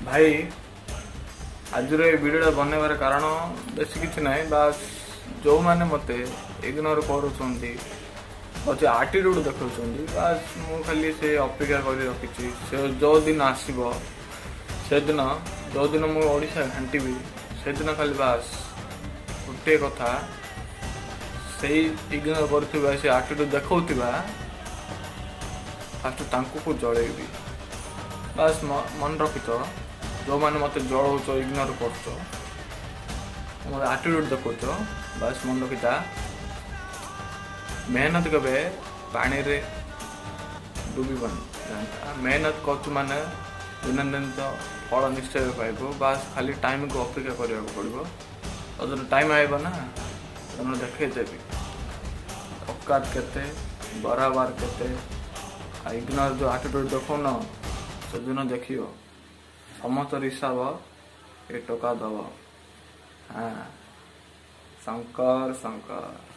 ଭାଇ, ଆଜିର ଏ ଭିଡ଼ିଓଟା ବନେଇବାର କାରଣ ବେଶୀ କିଛି ନାହିଁ। ବାସ୍, ଯେଉଁମାନେ ମୋତେ ଇଗ୍ନୋର କରୁଛନ୍ତି, ଅଛି ଆଟିଟ୍ୟୁଡ଼ ଦେଖାଉଛନ୍ତି, ବାସ୍ ମୁଁ ଖାଲି ସେ ଅପେକ୍ଷା କରି ରଖିଛି। ସେ ଯେଉଁ ଦିନ ଆସିବ, ସେଦିନ ଯେଉଁଦିନ ମୁଁ ଓଡ଼ିଶା ଘାଣ୍ଟିବି, ସେଦିନ ଖାଲି ବାସ୍ ଗୋଟିଏ କଥା, ସେଇ ଇଗ୍ନୋର କରୁଥିବା, ସେ ଆଟିଟ୍ୟୁଡ଼ ଦେଖାଉଥିବା, ଫାଷ୍ଟ ତାଙ୍କୁ ଜଳେଇବି। ବାସ୍, ମନେ ରଖିଥ, ଯେଉଁମାନେ ମୋତେ ଜଳଉଛ, ଇଗ୍ନୋର କରୁଛ, ମୋତେ ଆଟିଟ୍ୟୁଡ଼ ଦେଖାଉଛ, ବାସ୍ ମନେ ରଖିଥା, ମେହନତ କେବେ ପାଣିରେ ଡୁବିବନି। ଜାଣିଥା, ମେହନତ କରୁଛୁ ମାନେ ଦିନ ଦିନ ତ ଫଳ ନିଶ୍ଚୟ ପାଇବୁ। ବାସ୍, ଖାଲି ଟାଇମ୍କୁ ଅପେକ୍ଷା କରିବାକୁ ପଡ଼ିବ। ଆଉ ଯଦି ଟାଇମ୍ ଆଇବ ନା, ତମେ ଦେଖେଇଦେବି औकात କେତେ, ବରାବର କେତେ। ଆଉ ଇଗ୍ନୋର ଯେଉଁ ଆଟିଟ୍ୟୁଡ଼ ଦେଖାଉନ, ସେଦିନ ଦେଖିବ, ସମସ୍ତ ହିସାବ ଏ ଟୋକା ଦବ। ହଁ, ଶଙ୍କର ଶଙ୍କର।